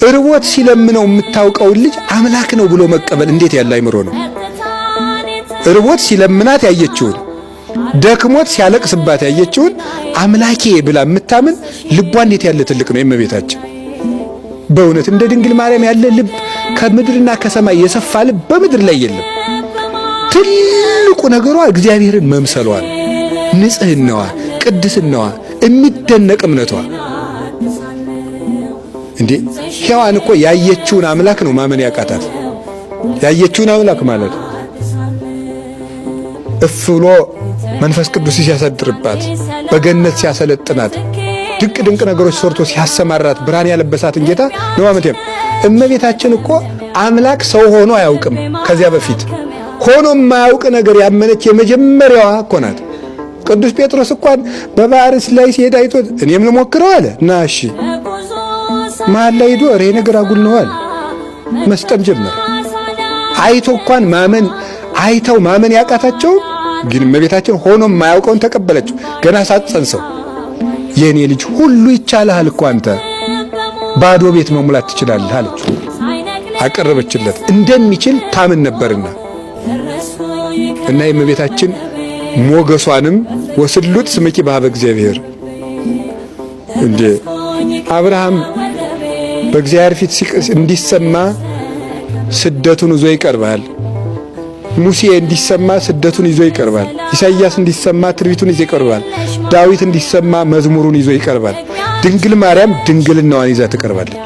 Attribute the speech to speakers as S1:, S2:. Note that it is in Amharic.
S1: እርቦት ሲለምነው የምታውቀውን ልጅ አምላክ ነው ብሎ መቀበል እንዴት ያለ አይምሮ ነው! እርቦት ሲለምናት ያየችውን፣ ደክሞት ሲያለቅስባት ያየችውን አምላኬ ብላ የምታምን ልቧ እንዴት ያለ ትልቅ ነው የእመቤታችን። በእውነት እንደ ድንግል ማርያም ያለ ልብ፣ ከምድርና ከሰማይ የሰፋ ልብ በምድር ላይ የለም። ትልቁ ነገሯ እግዚአብሔርን መምሰሏ፣ ንጽህናዋ፣ ቅድስናዋ፣ የሚደነቅ እምነቷ። እንዴ፣ ሔዋን እኮ ያየችውን አምላክ ነው ማመን ያቃታት። ያየችውን አምላክ ማለት እፍ ብሎ መንፈስ ቅዱስ ሲያሳድርባት፣ በገነት ሲያሰለጥናት፣ ድንቅ ድንቅ ነገሮች ሰርቶ ሲያሰማራት፣ ብርሃን ያለበሳትን ጌታ ነው ማመን። እመቤታችን እኮ አምላክ ሰው ሆኖ አያውቅም። ከዚያ በፊት ሆኖ የማያውቅ ነገር ያመነች የመጀመሪያዋ እኮ ናት። ቅዱስ ጴጥሮስ እንኳን በባህር ላይ ሲሄድ አይቶት እኔም ልሞክረው አለ እና እሺ መሀል ላይ ሄዶ ኧረ ነገር አጉል ነው አለ። መስጠም ጀመረ። አይቶ እንኳን ማመን፣ አይተው ማመን ያቃታቸው ግን እመቤታችን ሆኖ የማያውቀውን ተቀበለችው። ገና ሳትጸንሰው የእኔ ልጅ ሁሉ ይቻልሃል እኮ፣ አንተ ባዶ ቤት መሙላት ትችላለህ አለችው። አቀረበችለት፣ እንደሚችል ታምን ነበርና። እና የእመቤታችን ሞገሷንም ወስሉጥ ስምኪ በኀበ እግዚአብሔር። እንዴ፣ አብርሃም በእግዚአብሔር ፊት እንዲሰማ ስደቱን ይዞ ይቀርባል። ሙሴ እንዲሰማ ስደቱን ይዞ ይቀርባል። ኢሳይያስ እንዲሰማ ትንቢቱን ይዞ ይቀርባል። ዳዊት እንዲሰማ መዝሙሩን ይዞ ይቀርባል። ድንግል ማርያም ድንግልናዋን ይዛ ትቀርባለች።